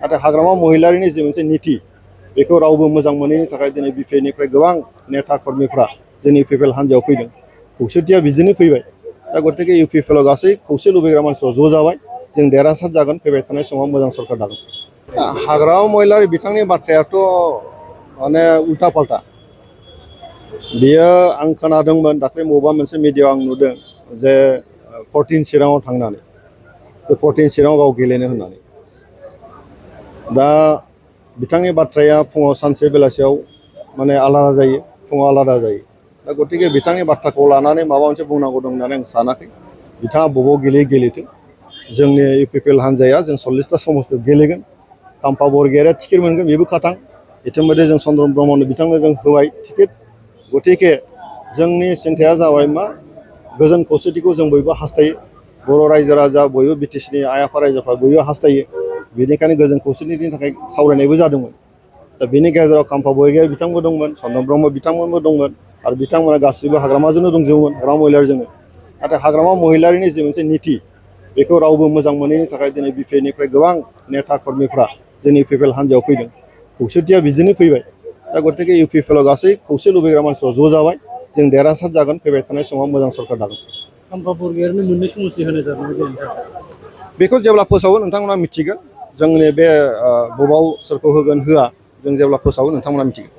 नाथाय हाग्रामा महिलारिनि जि मोनसे नीति बेखौ रावबो मोजां मोनैनि थाखाय दिनै बिपिएलनिफ्राय गोबां नेता कर्मीफ्रा जोंनि UPPL हान्जायाव फैदों। खौसेथिया बिदिनो फैबाय। दा गतिके UPPLआव गासै खौसे लुबैग्रा मानसिफ्रा ज' जाबाय। जों देरहासार जागोन, फैबाय थानाय समाव मोजां सरकार दागोन। हाग्रामा महिलारि बिथांनि बाथ्रायाथ' माने उल्था पाल्टा। बियो आं खोनादोंमोन दाख्लै बबेबा मोनसे मिडियाआव आं नुदों जे 14 चिराङाव थांनानै बे 14 चिराङाव गाव गेलेनो होननानै। दा बिथांनि बाथ्राया फुङाव सानसे बेलासियाव माने आलादा जायो, फुङाव आलादा जायो। दा गतिके बिथांनि बाथ्राखौ लानानै माबा मोनसे बुंनांगौ दं होननानै आं सानाखै। बिथाङा बबाव गेलेथों। जोंनि UPPL हान्जाया जों 40टा समस्तियाव गेलेगोन। खाम्फा बरगयारिया टिकेट मोनगोन, बेबो खाथां। इतिमध्य जों चन्द्रन ब्रह्मनो बिथांनो जों होबाय टिकेट। गतिके जोंनि सिन्थाया जाबाय मा गोजोन खौसेथिखौ जों बयबो हास्थायो। बर' रायजो राजा बयबो बिटिसिनि आइ आफा रायजोफ्रा बयबो हास्थायो। बेनिखायनो गोजोन खौसेथिनि थाखाय सावरायनायबो जादोंमोन। दा बेनि गेजेराव खाम्फा बरगयारि बिथांबो दंमोन, चन्द्रन ब्रह्म बिथांमोनबो दंमोन आरो बिथांमोना गासिबो हाग्रामाजोंनो दंजोबोमोन, हाग्रामा महिलारिजोंनो। नाथाय हाग्रामा महिलारिनि जि मोनसे नीति बेखौ रावबो मोजां मोनैनि थाखाय दिनै बिपिएलनिफ्राय गोबां नेता कर्मीफ्रा जोंनि UPPL हान्जायाव फैदों। खौसेथिया बिदिनो फैबाय। दा गतिके UPPLआव गासै खौसे लुबैग्रा मानसिफ्रा ज' जाबाय। जों देरहासार जागोन, फैबाय थानाय समाव मोजां सरकार दागोन। खाम्फा बरगयारिनो मोननै समस्ति होनाय जादों। बेखौ जेब्ला फोसावो नोंथांमोना मिथिगोन। जोंनि बे बबाव सोरखौ होगोन होआ जों जेब्ला फोसावो नोंथांमोना मिथिगोन।